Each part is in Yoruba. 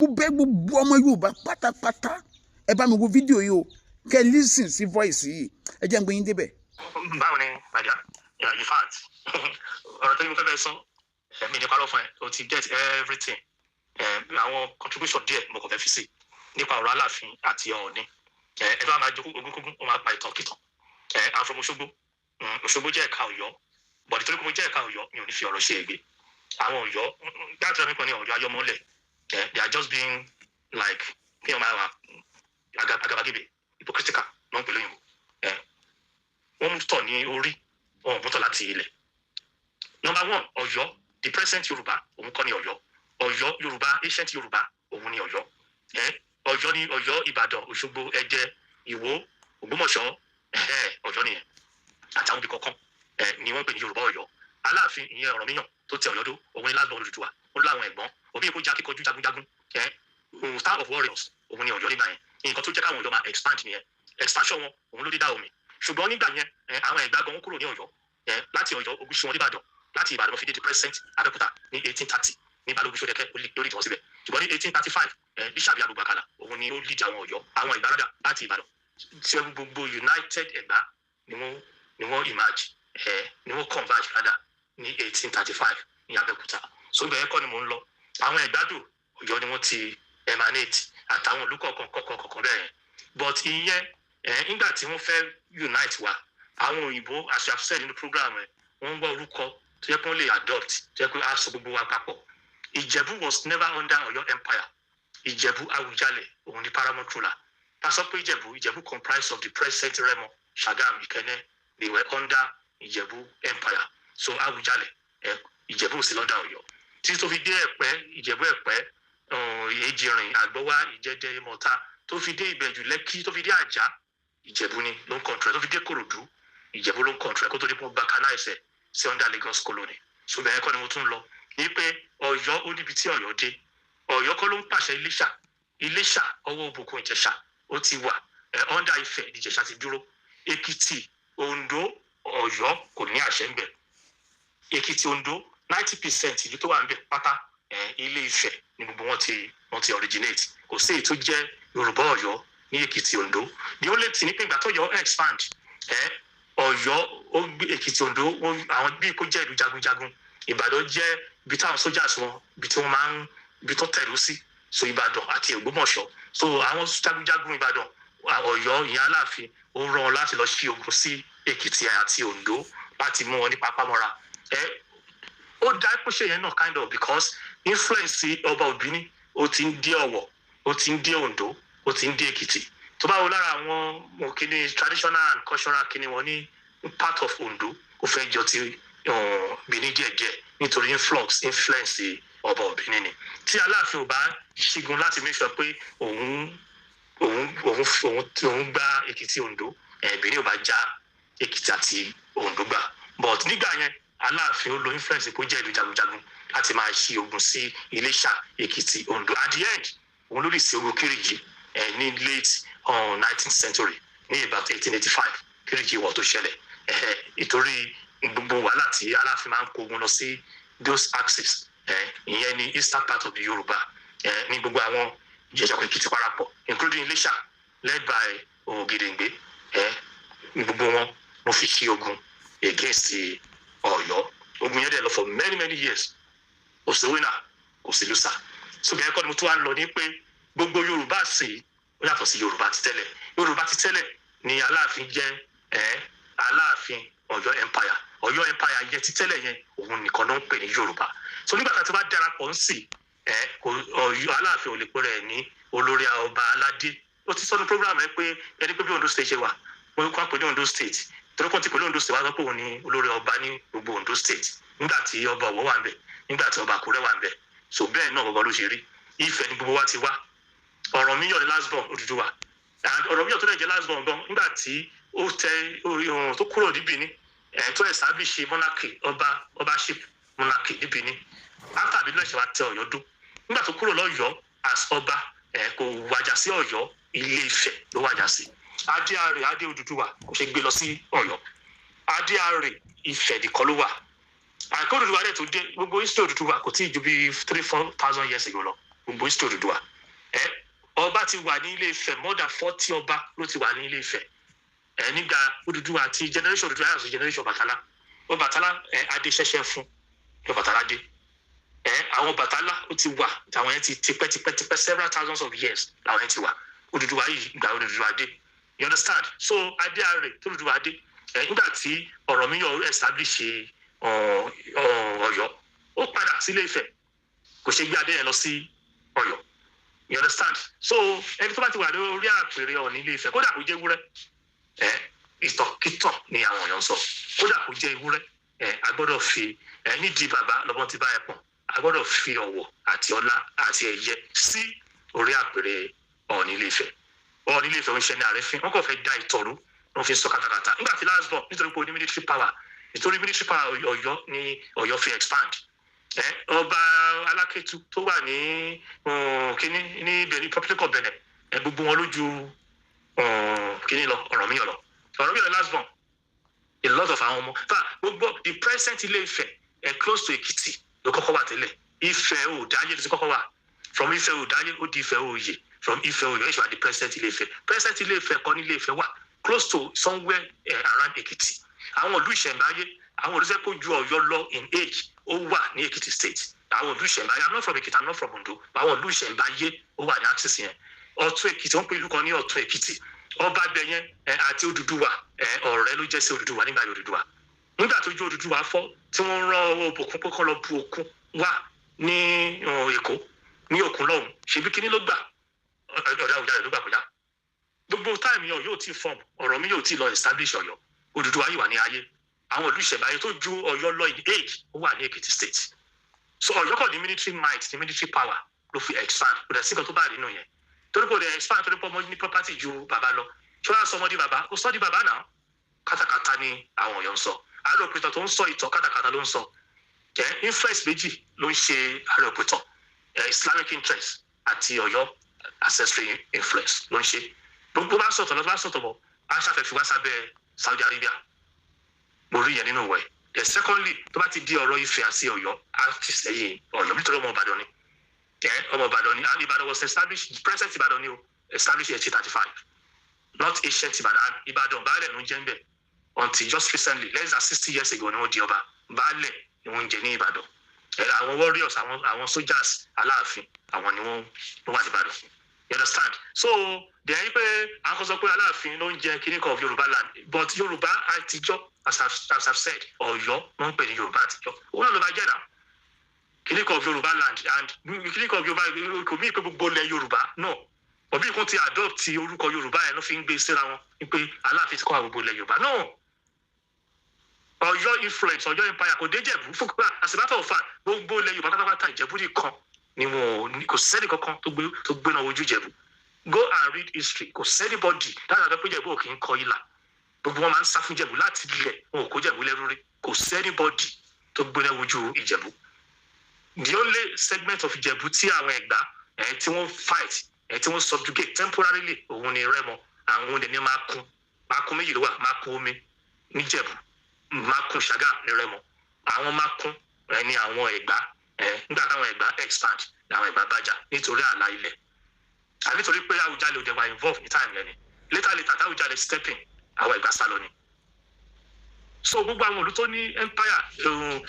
Mo bẹ̀ gbogbo ọmọ Yorùbá pátápátá, ẹ bá mi wo fídíò yìí o, kẹ́ ẹ listen sí voice yìí. Ẹ jẹ́ n gbé yín débẹ̀. Báwo ni, my dear? Yeah, in fact, ọ̀rọ̀ tó yẹ kó fẹ́ sọ ẹ̀mí nípa lọ́fọ̀ ẹ̀, o ti get everything. Àwọn contribution díẹ̀ mo kàn fẹ́ fi sí nípa ọ̀rọ̀ Aláàfin àti Ọọ̀ni. Ẹ tó bá máa jogún ogúnkógún, ó máa pa ìtàn kìtàn. I'm from Òṣogbo. Òṣogbo jẹ́ ẹ̀ka Ọ̀yọ́, but nítorí pé mo jẹ́ ẹ̀ka Ọ̀yọ́, mi ò ní fi ọ̀rọ̀ ṣe ègbè àwọn Ọ̀yọ́ dáàtì rẹ̀ nípa ní Ọ̀yọ́ ayọ́mọ́lẹ̀. They are just being like kí wọ́n máa wà àgàbàgebè, hypocritical ló ń pè lóyìnbó. Wọ́n mú tọ̀ ní orí wọn ò mú tọ̀ láti ilẹ̀. Number one, Ọ̀yọ́, the present Yorùbá, òun kọ́ ni Ọ̀yọ́. Ọ̀yọ́ Yorùbá, ancient Yorùbá, òun ni Ọ̀yọ́. Ọ̀yọ́ ni Ọ̀yọ́, Ìbàdàn, Òṣogbo, Ẹdẹ, Ìwó, Ògbómọ̀ṣọ́, Ọ̀yọ́ nìyẹn, àtàwọn ibì kọ̀ọ̀kan ni wọ́n ń pè ní Yorùbá Ọ̀yọ́. Aláàfin, ìyẹn Ọ̀rànmíyàn tó tẹ Ọ̀yọ́ dó, òun ni last born Odùduwà. Ó láwọn ẹ̀gbọ́n òbí èkó jẹ́ akíkanjú jagunjagun, òun star of warriors, òun ni Ọ̀yọ́ nígbà yẹn. Nǹkan tó jẹ́ káwọn Ọ̀yọ́ máa expand nìyẹn. Expansion wọn, òun ló dé dá omi. Ṣùgbọ́n nígbà yẹn, àwọn Ẹ̀gbá gan kúrò ní Ọ̀yọ́. Láti Ọ̀yọ́, ogun ṣe wọn nìbàdàn. Láti Ìbàdàn fi dé the present Abẹ́òkúta ní 1830 ní Balógun Ṣódẹkẹ́ lórí ìtàn síbẹ̀. Ṣùgbọ́n ní 1835, Lísàbí Agbègbè, òun ni ó lead àwọn Ọ̀yọ́, àwọn Ẹ̀gbá rádà láti Ìbàdàn tí wọ́n gbogbo united Ẹ̀gbá ni wọ́n emerge, ni wọ́n converge rádà ní 1835 ní Abẹ́òkúta. So ibẹ̀ yẹn kọ́ ni mò ń lọ. Àwọn Ẹ̀gbádò, Ọ̀yọ́ ni wọ́n ti emanate, àtàwọn ìlú kọ̀ọ̀kan kọ̀ọ̀kan kọ̀ọ̀kan bẹ́ẹ̀ yẹn. But ìyẹn nígbà tí wọ́n fẹ́ unite wa, àwọn òyìnbó, as you have said in the program, wọ́n ń wá orúkọ tó yẹ kó lè adopt, tó yẹ kó á sọ gbogbo wa papọ̀. Ìjẹ̀bú was never under Ọ̀yọ́ empire. Ìjẹ̀bú, Awùjalẹ̀ òun ni paramount ruler. Ta sọ pé Ìjẹ̀bú, Ìjẹ̀bú comprised of the present Rẹ́mọ, Ṣàgámù, Ìkẹ́nnẹ́. They were under Ìjẹ̀bú empire. So Awùjalẹ̀, Ìjẹ̀bú ò sí lọ́dà Ọ̀yọ́ títí tó fi dé Ẹ̀pẹ́. Ìjẹ̀bú, Ẹ̀pẹ́, Èjìrìn, Àgbọ̀wá, Ìjẹ̀dẹ̀, Ìmọ̀ta, tó fi dé Ìbẹ̀jú Lẹ́kí, tó fi dé Àjà, Ìjẹ̀bú ni ló ń control. Tó fi dé Kòròdú, Ìjẹ̀bú ló ń control, kó tó dé pọ́n balkanize ẹ̀ sí under Lagos colony. So bẹ́ẹ̀ kọ́ ni mo tún lọ ní pé Ọ̀yọ́ ó níbi tí Ọ̀yọ́ dé. Ọ̀yọ́ kọ́ ló ń pàṣẹ Iléṣà. Iléṣà, ọwọ́ òbùkún Ìjẹ̀ṣà ó ti wà ẹ̀ under Ifẹ̀. Ìjẹ̀ṣà ti dúró. Èkìtì, Oǹdó, Ọ̀yọ́ kò ní àṣẹ ń bẹ̀. Èkìtì, Oǹdó, 90% ìlú tó wà ń bẹ̀ pátá, Ilé Ifẹ̀ ni gbogbo wọn ti originate. Kò sí èyí tó jẹ́ Yorùbá Ọ̀yọ́ ní Èkìtì, Oǹdó. The only thing ní pé ìgbà tó yọ expand, Ọ̀yọ́ ó gbé Èkìtì, Oǹdó, àwọn bíi kó jẹ́ ìlú jagunjagun. Ìbàdàn jẹ́ ibi táwọn soldiers wọn, ibi tí wọ́n máa ń, ibi tó tẹ̀lú sí. So Ìbàdàn àti Ògbómọ̀ṣọ́, so àwọn jagunjagun Ìbàdàn, Ọ̀yọ́, ìyẹn Aláàfin, ó rán wọn láti lọ sí ogun sí Èkìtì àti Oǹdó láti mú wọn ní pápámọ́ra. Ó dá ìpèsè yẹn náà kind of because influence ọba Òbíní ó ti ń dé Ọ̀wọ̀, ó ti ń dé Oǹdó, ó ti ń dé Èkìtì. Tó bá wo lára àwọn kíní traditional and cultural kíní wọn ní part of Oǹdó, ó fẹ́ jọ ti Benin díẹ̀díẹ̀ nítorí influence ọba Òbíní ni. Tí Aláàfin ò bá ṣígun láti make sure pé òun gba Èkìtì, Oǹdó, Benin ò bá já Èkìtì àti Oǹdó gbà. But nígbà yẹn, Aláàfin ó lo influence kó jẹ́ ìlú jagunjagun láti máa ṣí ogun sí Iléṣà, Èkìtì, Oǹdó. At the end, òun ló lè ṣe ogun Kírìjì ní late 19th century, ní about 1885, Kírìjì wọ̀ tó ṣẹlẹ̀. Ìtorí gbogbo wàhálà tí Aláàfin máa ń kó ogun lọ sí those axes, ìyẹn ní eastern part of the Yorùbá, ní gbogbo àwọn Ìjẹ̀ṣà, Èkìtì parapọ̀, including Iléṣà led by Ògèdèngbé, ní gbogbo wọn wọ́n fi ṣí ogun against Ọ̀yọ́. Ogun yẹn dẹ̀ lọ for many many years. Kò sí winner, kò sí loser. So bẹ́ẹ̀ kọ́ ni mo tún wá ń lọ ní pé gbogbo Yorùbá sì ó yàtọ̀ sí Yorùbá ti tẹ́lẹ̀. Yorùbá ti tẹ́lẹ̀ ni Aláàfin jẹ́ Aláàfin Ọ̀yọ́ empire. Ọ̀yọ́ empire yẹn ti tẹ́lẹ̀ yẹn, òun nìkan ló ń pè ní Yorùbá. So nígbà tá a ti bá darapọ̀ ń sì kò, Ọ̀yọ́, Aláàfin ò lè pè rẹ̀ ní olórí ọba aládé. Ó ti sọnù program ẹ pé ẹni pé bí Ondo State ṣe wà, wọ́n kọ́ pé ní Ondo State, torí kò ti pè ní Ondo State, wá sọ pé òun ni olórí ọba ní gbogbo Ondo State nígbà tí ọba Ọ̀wọ̀ wà ń bẹ̀, nígbà tí ọba Àkúrẹ́ wà ń bẹ̀. So bẹ́ẹ̀ náà gbogbo ló ṣe rí. Ifẹ̀ ni gbogbo wa ti wá. Ọ̀rànmíyàn ní last born Odùduwà, and Ọ̀rànmíyàn tó dẹ̀ jẹ́ last born gan, nígbà tí ó tẹ ohun tó kúrò ní Benin, tó establish monarchy, ọba, ọbaship monarchy ní Benin, after Benin ló ṣe wá tẹ Ọ̀yọ́ dó. Nígbà tó kúrò lọ́yọ̀ọ́ as ọba, kò wàjà sí Ọ̀yọ́, Ilé Ifẹ̀ ló wàjà sí. Adé Àrè, adé Odùduwà, kò ṣe gbé lọ sí Ọ̀yọ́. Adé Àrè, Ifẹ̀ nìkan ló wà. Àìkú Odùduwà dẹ̀ tó dé, gbogbo history Odùduwà kò tí ì ju bí 3-4 thousand years ago lọ. Gbogbo history Odùduwà ẹ, ọba ti wà ní Ilé Ifẹ̀, more than 40 ọba ló ti wà ní Ilé Ifẹ̀ ẹ nígbà Odùduwà àti generation Odùduwà yàtọ̀ sí generation Ọbàtálá. Ọbàtálá ẹ, adé ṣẹ̀ṣẹ̀ fún Ọbàtálá dé ẹ. Àwọn Ọbàtálá ó ti wà, àwọn yẹn ti tipẹ́ tipẹ́ tipẹ́, several thousands of years làwọn yẹn ti wà. Odùduwà yìí, ìgbà Odùduwà dé, you understand? So adé àrè tó Odùduwà dé ẹ, nígbà tí Ọ̀rànmíyàn establish Ọ̀yọ́, ó padà sílé Ifẹ̀, kò ṣe gbé adé yẹn lọ sí Ọ̀yọ́, you understand? So ẹni tó bá ti wà lórí àpèrè Ọọ̀ni Ilé Ifẹ̀, kódà kó jẹ́ ewúrẹ́ ẹ, ìtànkítàn ni àwọn èèyàn ń sọ. Kódà kó jẹ́ ewúrẹ́ ẹ, a gbọ́dọ̀ fi ẹ nídìí bàbá lọ́mọ ti bá ẹ pọ̀n. A gbọ́dọ̀ fi ọ̀wọ̀ àti ọlá àti ẹ̀yẹ sí orí àpèrè Ọọ̀ni Ilé Ifẹ̀. Ọọ̀ni Ilé Ifẹ̀ ń ṣe ní àrífín, wọn kò fẹ́ da ìtọ̀rú, wọn fi sọ kàtàkàtà nígbà tí last born, nítorí pé o ní military power, nítorí military power Ọ̀yọ́ ní Ọ̀yọ́ fi expand ẹ. Ọba Alákẹ́tù tó wà ní kínní ní Benin, Republic of Benin ẹ, gbogbo wọn lójú kínní lọ, Ọ̀rànmíyàn lọ. Ọ̀rànmíyàn last born, a lot of àwọn ọmọ fa gbogbo the present Ilé Ifẹ̀ ẹ, close to Èkìtì ló kọ́kọ́ wà tẹ́lẹ̀. Ifẹ̀ Òdáyé ló ti kọ́kọ́ wà. From Ifẹ̀ Òdáyé, ó di Ifẹ̀ Òye. From Ifẹ̀ Òye, ó ṣe wà di present Ilé Ifẹ̀. Present Ilé Ifẹ̀ kọ́ ní Ilé Ifẹ̀ wà close to somewhere around Èkìtì. Àwọn ìlú ìṣẹ̀ǹbáyé, àwọn ìlú sẹ́kọ̀ ju Ọ̀yọ́ lọ in age, ó wà ní Èkìtì State. Àwọn ìlú ìṣẹ̀ǹbáyé, I'm not from Èkìtì, I'm not from Ondo, but àwọn ìlú ìṣẹ̀ǹbáyé ó wà ní axis yẹn. Ọ̀tún Èkìtì, wọ́n pè ìlú kan ní Ọ̀tún Èkìtì. Ọba bẹ yẹn ẹ àti Odùduwà ẹ, ọ̀rẹ́ ló jẹ́ sí Odùduwà nígbà Odùduwà. Nígbà tó ju Odùduwà fọ́, tí wọ́n rán ọwọ́ òbòkun pé kọ́ lọ bu òkun wá ní Èkó ní òkun lọ́hùn, ṣebí kíní ló gbà? Ọ̀dà Àwùjalẹ̀ ló gbà kọjá. Gbogbo time yẹn yóò ti form, Ọ̀rànmíyàn yóò ti lọ establish Ọ̀yọ́. Odùduwà yìí wà ní ayé. Àwọn ìlú ìṣẹ̀báyé tó ju Ọ̀yọ́ lọ in age, ó wà ní Èkìtì State. So Ọ̀yọ́ kò ní military might, ní military power ló fi expand. Kò dẹ̀ sí nǹkan tó bá nínú yẹn, torí kò dẹ̀ expand torí pé ọmọ ní property ju bàbá lọ. Ṣé wàá sọ ọmọdé bàbá? Kò sọ di bàbá náà. Kátàkátà ni àwọn Ọ̀yọ́ ń sọ. Àárẹ̀ òpìtàn tó ń sọ ìtàn, kátàkátà ló ń sọ ẹ. Influence méjì ló ń ṣe àárẹ̀ òpìtàn ẹ: Islamic interest àti Ọ̀yọ́ ancestry influence ló ń ṣe. Gbogbo bá sọ̀tọ̀ lọ, bá sọ̀tọ̀ bọ̀, á ṣàfẹ́ wá sábẹ́ Saudi Arabia. Mo rí yẹn nínú ìwẹ̀. Then secondly, tó bá ti di ọ̀rọ̀ Ifẹ̀ àti Ọ̀yọ́, á ti sẹ́yìn Ọ̀yọ́, nítorí ọmọ Ìbàdàn ni ẹ. Ọmọ Ìbàdàn ni, and Ìbàdàn was established, present Ìbàdàn ni o, established 1835, not ancient Ìbàdàn. Ìbàdàn, baálẹ̀ ló ń jẹ́ ń bẹ̀ until just recently, less than 60 years ago ni wọ́n di ọba. Baálẹ̀ ni wọ́n ń jẹ ní Ìbàdàn ẹ. Àwọn warriors, àwọn soldiers Aláàfin, àwọn ni wọ́n wà ní Ìbàdàn, you understand? So dẹ̀ ẹ́ pé àwọn kan sọ pé Aláàfin ló ń jẹ kíní kan of Yorùbá land, but Yorùbá àtijọ́, as I've said, Ọ̀yọ́ ló ń pè ní Yorùbá àtijọ́. Òun náà ló bá jẹ́ náà kíní kan of Yorùbá land and kíní kan of Yorùbá. Kò mí pé gbogbo ilẹ̀ Yorùbá no, òbí kan ti adopt orúkọ Yorùbá yẹn ló fi ń gbé síra wọn pé Aláàfin ti kọ́ àwọn gbogbo ilẹ̀ Yorùbá. No, Ọ̀yọ́ influence, Ọ̀yọ́ empire kò dé Jẹ̀bú. Fún as a matter of fact, gbogbo ilẹ̀ Yorùbá pátápátá, Ìjẹ̀bú nìkan ni wọn ò, kò sẹ́ni kankan tó gbé náà wojú Ìjẹ̀bú. Go and read history. Kò sí anybody láti àgbẹ̀ pé Ìjẹ̀bú ò kì í kọ ìlà. Gbogbo wọn máa ń sá fún Ìjẹ̀bú láti ilẹ̀. Wọn ò kó Ìjẹ̀bú lẹ́rú rí. Kò sí anybody tó gbé náà wojú Ìjẹ̀bú. The only segment of Ìjẹ̀bú tí àwọn Ẹ̀gbá ẹ̀ tí wọ́n fight ẹ̀, tí wọ́n subjugate temporarily, òun ni Rẹ́mọ. Àwọn oúnjẹ ní Mákun. Mákun méjì ló wà: Mákun omi níjẹ̀bú, Mákun Ṣàgá ní Rẹ́mọ. Àwọn Mákun ẹ̀ ní àwọn Ẹ̀gbá ẹ̀. Nígbà táwọn Ẹ̀gbá expand ní àwọn Ẹ̀gbá bàjá nítorí ààlà ilẹ̀, àbí nítorí pé Àwùjalẹ̀ ò dẹ̀ wà involve ní time yẹn ni. Later later táwùjalẹ̀ step in, àwọn Ẹ̀gbá sálọ ni. So gbogbo àwọn ìlú tó ní empire,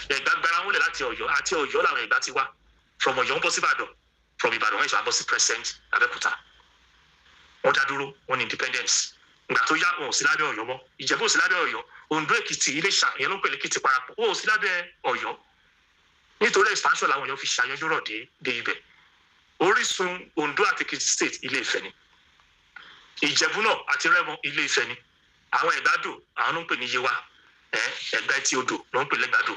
Ẹ̀gbá gbára wọn lẹ̀ láti Ọ̀yọ́, àti Ọ̀yọ́ làwọn Ẹ̀gbá ti wá. From Ọ̀yọ́ ń bọ́ sí Ìbàdàn, from Ìbàdàn wọ́n ṣe wá bọ́ sí present Abẹ́òkúta. Wọ́n dá dúró, wọ́n ní independence. Ìgbà tó yá, wọn ò sí lábẹ́ Ọ̀yọ́ mọ́. Ìjẹ̀bú ò sí lábẹ́ Ọ̀yọ́. Oǹdó, Èkìtì, Iléṣà, ìyẹn ló ń pè ní Èkìtì parapọ̀, wọn ò sí lábẹ́ Ọ̀yọ́. Nítorí expansion làwọn èèyàn fi ṣàyànjú rọ̀ dé ibẹ̀. Orísun Oǹdó àti Èkìtì State, Ilé Ifẹ̀ ni. Ìjẹ̀bú náà àti Rẹ́mọ, Ilé Ifẹ̀ ni. Àwọn Ẹ̀gbádò, àwọn ló ń pè ní Yewa ẹ. Ẹ̀gbá etí odò ló ń pè lẹ́gbàdo.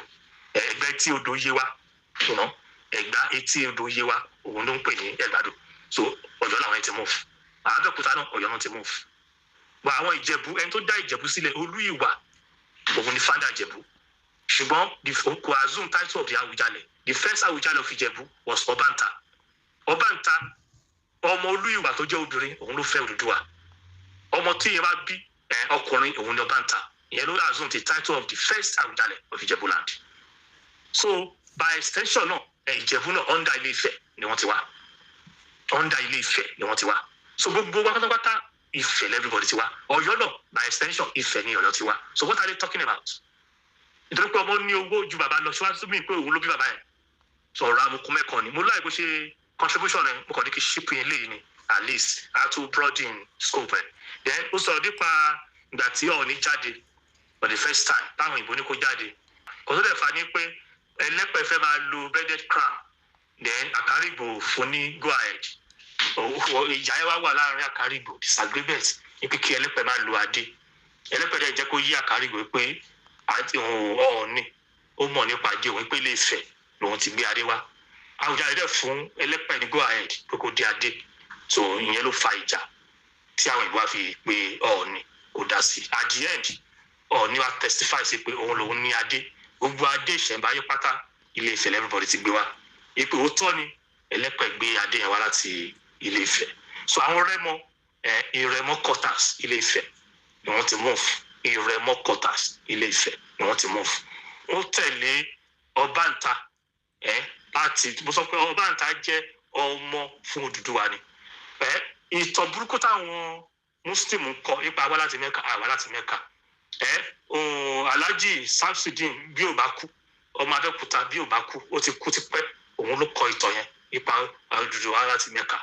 Ẹ̀gbá etí odò Yewa, Ẹ̀gbá etí odò Yewa, òun ló ń pè ní Ẹ̀gbádò. So Ọ̀yọ́ làwọn ẹ̀ ti move. Abẹ́òkúta náà, Ọ̀yọ́ náà ti move. Bọ àwọn Ìjẹ̀bú, ẹni tó dá Ìjẹ̀bú sílẹ̀, Olú Ìwà, òun ni founder Ìjẹ̀bú, ṣùgbọ́n the kò assume title of the Awùjalẹ̀. The first Awùjalẹ̀ of Ìjẹ̀bú was Ọbàntà. Ọbàntà, ọmọ Olú Ìwà tó jẹ́ obìnrin, òun ló fẹ́ Odùduwà. Ọmọ tí ìyẹn bá bí ẹ ọkùnrin, òun ni Ọbàntà. Ìyẹn ló assume the title of the first Awùjalẹ̀ of Ìjẹ̀bú land. So by extension náà ẹ, Ìjẹ̀bú náà, under Ilé Ifẹ̀ ni wọ́n ti wá. Under Ilé Ifẹ̀ ni wọ́n ti wá. So gbogbo wa pátápátá, Ifẹ̀ everybody ti wá. Ọ̀yọ́ náà, by extension, Ifẹ̀ ni Ọ̀yọ́ ti wá. So what are they talking about? Nítorí pé ọmọ ní owó ju bàbá lọ síwájú mi pé òun ló bí bàbá yẹn. Sọ̀rọ̀ amukun mẹ́kan ni mo láì bó ṣe contribution rẹ̀. Mo kàn ní kí chip in léyìí ni, at least a tún broaden scope ẹ̀. Then ó sọ̀rọ̀ nípa ìgbà tí Ọọ̀ni jáde for the first time, táwọn òyìnbó ní kó jáde. Kò tó dẹ̀ fa ní pé Ẹlẹ́pẹ̀ fẹ́ máa lo beaded crown, then Àkárìgbò fún ní go ahead. Ìjà yẹn wá wà láàrin Àkárìgbò, disagreement ní pé kí Ẹlẹ́pẹ̀ máa lo adé. Ẹlẹ́pẹ̀ dẹ̀ jẹ́ kó yí Àkárìgbò pé àti Ọọ̀ni ó mọ̀ nípa adé òun, pé Ilé Ifẹ̀ lòun ti gbé adé wá. Àwùjalè dẹ̀ fún Ẹlẹ́pẹ̀ ní go ahead pé kó dé adé. So ìyẹn ló fa ìjà tí àwọn ìbò wa fi pé Ọọ̀ni kò dá sí. At the end, Ọọ̀ni wa testify sí pé òun lòun ní adé, gbogbo adé ìṣẹ̀ǹbáyé pátá, Ilé Ifẹ̀ everybody ti gbé wá, ipò òótọ́ ni Ẹlẹ́pẹ̀ gbé adé yẹn wá láti Ilé Ifẹ̀. So àwọn Rẹ́mọ, Ìrẹ̀mọ quarters, Ilé Ifẹ̀ ni wọ́n ti move. Ìrẹ̀mọ quarters, Ilé Ifẹ̀ ni wọ́n ti move. Wọ́n tẹ̀lé Ọbàntà ẹ láti, mo sọ pé Ọbàntà jẹ́ ọmọ fún Odùduwà ni. Ìtàn burúkú táwọn Muslim kọ nípa àwa láti Mẹ́ka, àwa láti Mẹ́ka. Alhaji Samsudeen bí ò bá kú, ọmọ Abẹ́òkúta, bí ò bá kú, ó ti kú tipẹ́, òun ló kọ ìtàn yẹn nípa Odùduwà láti Mẹ́ka.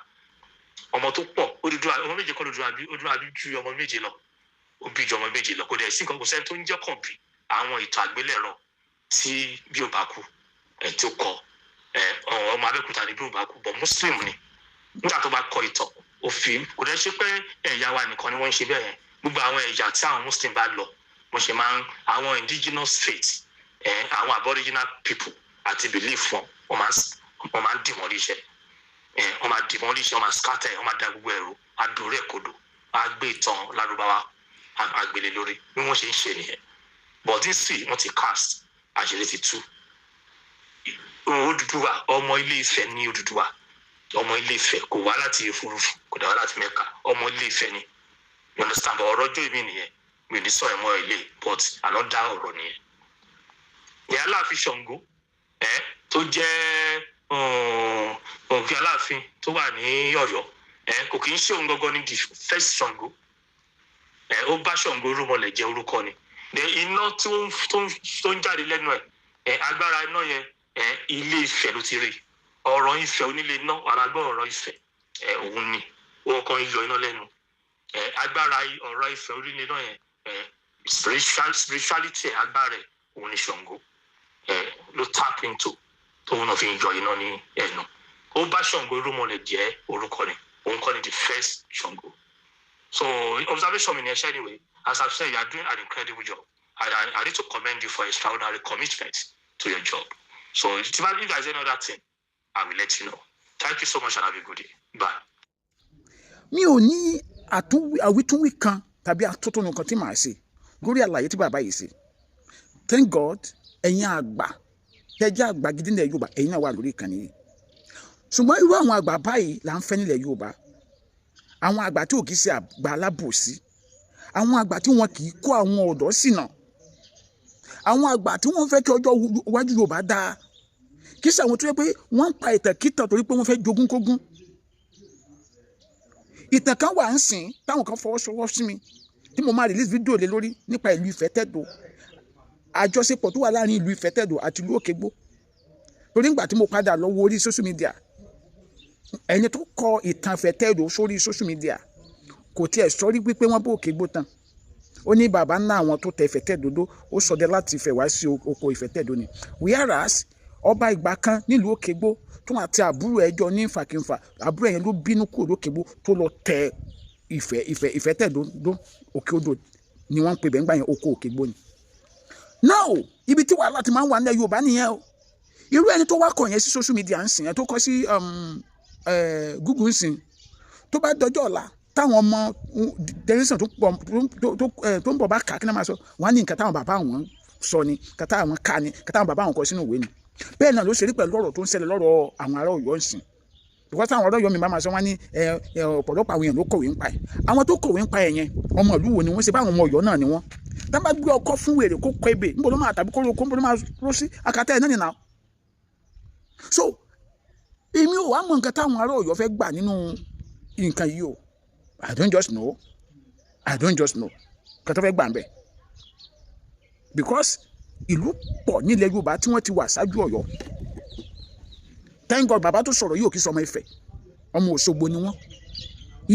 Ọmọ tó pọ̀ Odùduwà, ọmọ méje kọ́ Odùduwà bí. Odùduwà bí ju ọmọ méje lọ, ó bí ju ọmọ méje lọ. Kò dẹ̀ sí nǹkan, kò sẹ́ni tó ń jẹ́ kàn bí àwọn ìtàn àgbélẹ̀rọ tí bí ò bá kú ẹ̀ tó kọ. Ẹ ọmọ Abẹ́òkúta ni bí ò bá kú, but Muslim ni. Nígbà tó bá kọ ìtàn, ó fi kò dẹ̀ ṣe pé ẹ̀yà wa nìkan ni wọ́n ń ṣe bẹ́ẹ̀ yẹn. Gbogbo àwọn ẹ̀yà tí àwọn Muslim bá lọ, wọ́n ṣe máa ń àwọn indigenous faith ẹ̀, àwọn aboriginal people àti belief wọn, wọ́n máa ń dì wọ́n líṣẹ́ ẹ̀, wọ́n máa dì wọ́n líṣẹ́, wọ́n máa scatter, wọ́n máa da gbogbo ẹ̀rù adórí ẹ̀ kodò, á gbé ìtàn Lárúbáwá àgbélé lórí. Bí wọ́n ṣe ń ṣe nìyẹn. But this wọ́n ti cast, àṣírí ti tú. Odùduwà, ọmọ Ilé Ifẹ̀ ní Odùduwà. Ọmọ Ilé Ifẹ̀, kò wá láti òfurufú, kò dá wá láti Mẹ́ka, ọmọ Ilé Ifẹ̀ ni. You understand? But ọ̀rọ̀ ọjọ́ ìmí nìyẹn, mi ò ní sọ ẹ̀ mọ́ ilé, but another ọ̀rọ̀ nìyẹn. Ní Aláàfin Ṣàngó ẹ tó jẹ́ òkè Aláàfin tó wà ní Ọ̀yọ́ ẹ, kò kì í ṣe òun gangan ní the first Ṣàngó ẹ. Ó bá Ṣàngó rúmọlẹ̀ jẹ́ orúkọ ni. The iná tó ń jáde lẹ́nu ẹ̀ ẹ, agbára iná yẹn ẹ, Ilé Ifẹ̀ ló ti rí. Ọ̀rọ̀ Ifẹ̀ onílé iná, alágbọ́n ọ̀rọ̀ Ifẹ̀ ẹ, òun ni òun kan yọ iná lẹ́nu ẹ. Agbára ọ̀rọ̀ Ifẹ̀ onílé iná yẹn ẹ, spirituality ẹ, agbára ẹ, òun ni Ṣàngó ẹ ló tap into tóun náà fi ń yọ iná ní ẹnu. Ó bá Ṣàngó rúmọlẹ̀ jẹ́ orúkọ ni, òun kọ́ ni the first Ṣàngó. So observation mi ni ẹ ṣe. Anyway, as I said, you are doing an incredible job and I need to commend you for extraordinary commitment to your job. So if there is any other thing, I will let you know. Thank you so much and have a good day. Bye. Mi ò ní àwítúnwí kan tàbí atótónu kan tí màá ṣe lórí àlàyé tí bàbá yìí ṣe. Thank God, ẹ̀yin àgbà tẹ́jẹ́ àgbà gidi nílẹ̀ Yorùbá, ẹ̀yin náà wà lórí ìkànnì yìí. Ṣùgbọ́n irú àwọn àgbà báyìí là ń fẹ́ nílẹ̀ Yorùbá, àwọn àgbà tí ò kì í ṣe àgbà alábòsí, àwọn àgbà tí wọn kì í kó àwọn ọ̀dọ́ ṣìnà, àwọn àgbà tí wọ́n fẹ́ kí ọjọ́ iwájú Yorùbá dáa, kì í ṣe àwọn tó yẹ pé wọ́n ń pa ìtàn kítàn torí pé wọ́n fẹ́ jogún kógún. Ìtàn kan wà ń sìn táwọn kan fọwọ́sowọ́ sí mi tí mo máa release fídíò lé lórí nípa ìlú Ifẹ̀tẹ̀dó, àjọṣepọ̀ tó wà láàrin ìlú Ifẹ̀tẹ̀dó àti ìlú Òkègbó. Torí ìgbà tí mo padà lọ wo orí social media, ẹni tó kọ ìtàn Ifẹ̀tẹ̀dó sórí social media kò tiẹ̀ sọrí wípé wọ́n bó Òkègbó tán. Ó ní bàbá ńlá àwọn tó tẹ Ifẹ̀tẹ̀dó dó, ó ṣọdẹ láti Ifẹ̀ wá sí oko Ifẹ̀tẹ̀dó ni, whereas ọba ìgbà kan nílùú Òkègbó tó àti àbúrò ẹjọ́ ní fàkínfà, àbúrò yẹn ló bínú kúrò lókègbó tó lọ tẹ Ifẹ̀tẹ̀dó dó. Òkè Odò ni wọ́n ń pè bẹ́ẹ̀ ńgbà yẹn, oko Òkègbó ni. Now, ibi tí wàhálà ti máa ń wà nílẹ̀ Yorùbá nìyẹn o. Irú ẹni tó wá kọ yẹn sí social media ń sìn, yẹn tó kọ sí Google ń sìn, tó bá dọjọ́ ọ̀la táwọn ọmọ generation tó pọ̀ tó ń bọ̀ bá kà, kí náà máa sọ? Wọ́n á ní nǹkan táwọn bàbá àwọn sọ ni, nǹkan táwọn kà ni, nǹkan táwọn bàbá àwọn kọ sínú ìwé ni. Bẹ́ẹ̀ náà ló ṣe rí pẹ̀lú ọ̀rọ̀ tó ń ṣẹlẹ̀ lọ́rọ̀ àwọn ará Ọ̀yọ́ ń sìn, because táwọn ará Ọ̀yọ́ mi bá máa sọ, wọ́n ní ọ̀pọ̀lọpọ̀ àwọn èèyàn ló kọ̀wé ń pa ẹ̀. Àwọn tó kọ̀wé ń pa ẹ̀ yẹn, ọmọ ìlú wo ni wọ́n ṣe? Báwọn ọmọ Ọ̀yọ́ náà ni wọ́n. Tá bá gbé ọkọ fún wèrè kó kọ ebè, níbo ló máa tàbí kó roko, níbo ló máa ró sí akátá ẹ̀ náà nìyà? So Èmi ò wá mọ nǹkan táwọn ará Ọ̀yọ́ fẹ́ gbà nínú nǹkan yìí o. I don't just know, I don't just know nǹkan tó fẹ́ gbà ń bẹ̀, because ìlú pọ̀ nílẹ̀ Yorùbá tí wọ́n ti wà ṣáájú Ọ̀yọ́. Thank God, bàbá tó sọ̀rọ̀ yìí ò kí sọ ọmọ Ifẹ̀, ọmọ Òṣogbo ni wọ́n.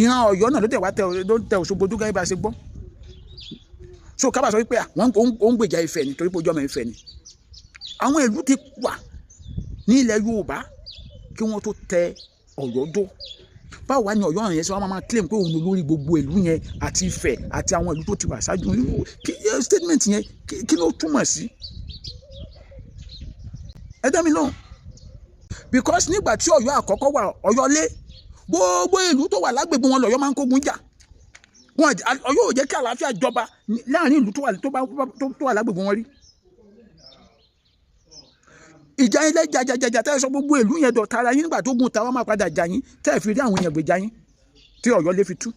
Ìran Ọ̀yọ́ náà ló tẹ̀ wá tẹ, ló tẹ Òṣogbo tó gẹ́gẹ́ bá a ṣe gbọ́. So kábà sọ wípé wọ́n ó ń gbèjà Ifẹ̀ ni torí pé ojú ọmọ Ifẹ̀ ni. Àwọn ìlú ti wà ní ilẹ̀ Yorùbá kí wọ́n tó tẹ Ọ̀yọ́ dó. Báwo wá ní Ọ̀yọ́ yẹn sọ wọ́n máa claim pé òun ló lórí gbogbo ìlú yẹn àti Ifẹ̀ àti àwọn ìlú tó ti wà ṣáájú? Kí statement yẹn, kí ló túmọ̀ sí? Ẹ dá mi lóhùn, because nígbà tí Ọ̀yọ́ àkọ́kọ́ wà, Ọ̀yọ́ lé gbogbo ìlú tó wà lágbègbè wọn lọ́yọ́ máa ń kógun jà wọn. Ọ̀yọ́ ò jẹ́ kí àlàáfíà jọba láàrin ìlú tó wà tó bá tó wà lágbègbè wọn rí. Ìjà ilẹ̀ jàjàjàjà tẹ́ ẹ sọ gbogbo ìlú yẹn dọ̀tá ara yín, nígbà tó gun tàwa máa padà jà yín, tẹ́ ẹ fi rí àwọn èèyàn gbèjà yín tí Ọ̀yọ́ lè fi tú.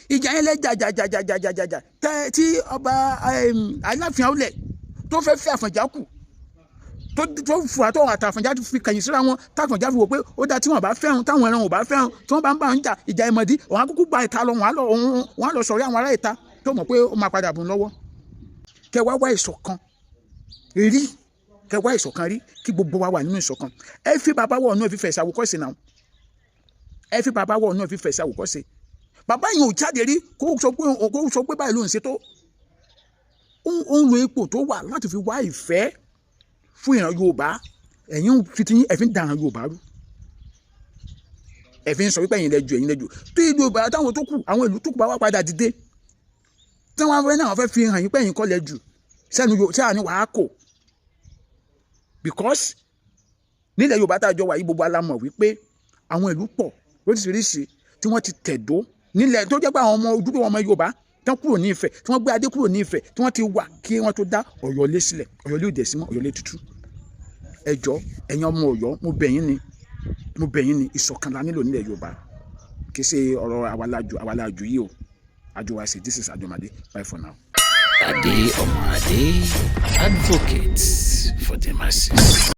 Ìjà ilẹ̀ jàjàjàjàjàjà tẹ́ tí ọba Aláàfin Àwùlẹ̀ tó fẹ́ fẹ́ Àfọ̀njá kù, tó fún àtọ́ àtàfọ̀njá fi kẹ̀yìn síra wọn, tàfọ̀njá fi wò pé ó dá tí wọ́n bá fẹ́ràn, táwọn ẹran ò bá fẹ́ràn, tí wọ́n bá ń bá ń jà ìjà ìmọ̀dí, òun á kúkú gba ìta lọ, òun á lọ sọ̀rí àwọn ará ìta tó mọ̀ pé ó máa padà bùn lọ́wọ́. Kẹ wá wá ìṣọ̀kan rí, kẹ wá ìṣọ̀kan rí, kí gbogbo wa wà nínú ìṣọ̀kan. Ẹ fi bàbá wọ̀ ọ̀nà ìfífẹ̀ ṣàwòkọ́ṣe náà. Ẹ fi bàbá wọ̀ ọ̀nà ìfífẹ̀ ṣàwòkọ́ṣe. Bàbá yẹn ò jáde rí kó sọ pé báyìí ló ń ṣe tó. Ó ń lo ipò tó wà láti fi wá ìfẹ́ fún ìran Yorùbá. Ẹ̀yin fi ti yín, ẹ fi ń dàrán Yorùbá rú. Ẹ fi ń sọ wípé ẹ̀yin lẹ jù, ẹ̀yin lẹ jù. Tí ìlú Yorùbá táwọn tó kù, àwọn ìlú tó kù bá wá padà dìde, tí wọ́n fẹ́ náà, wọ́n fẹ́ fi hàn yín pé ẹ̀yin kọ́ lẹ jù sẹ́nu tí à ní wàá kò, because nílẹ̀ Yorùbá tá a jọ wà yìí, gbogbo alamọ̀ wípé àwọn ìlú pọ̀ lóríṣiríṣi tí wọ́n ti tẹ̀dó nílẹ̀, tó jẹ́ pé àwọn ọmọ ojúlówó ọmọ Yorùbá tán kúrò ní Ifẹ̀, tí wọ́n gbé adé kúrò ní Ifẹ̀, tí wọ́n ti wà kí wọ́n tó dá Ọ̀yọ́ lé sílẹ̀. Ọ̀yọ́ lé òdẹ̀ sí mọ́, Ọ̀yọ́ lé tútù. Ẹ jọ̀ọ́, ẹ̀yin ọmọ Ọ̀yọ́, mo bẹ̀ yín ni, mo bẹ̀ yín ni. Ìṣọ̀kan la nílò nílẹ̀ Yorùbá, kì í ṣe ọ̀rọ̀ àwàlájú àwàlájú yìí o. Àjọwàṣe, this is Ajomade. Bye for now. Ade Omade, advocate for the masses.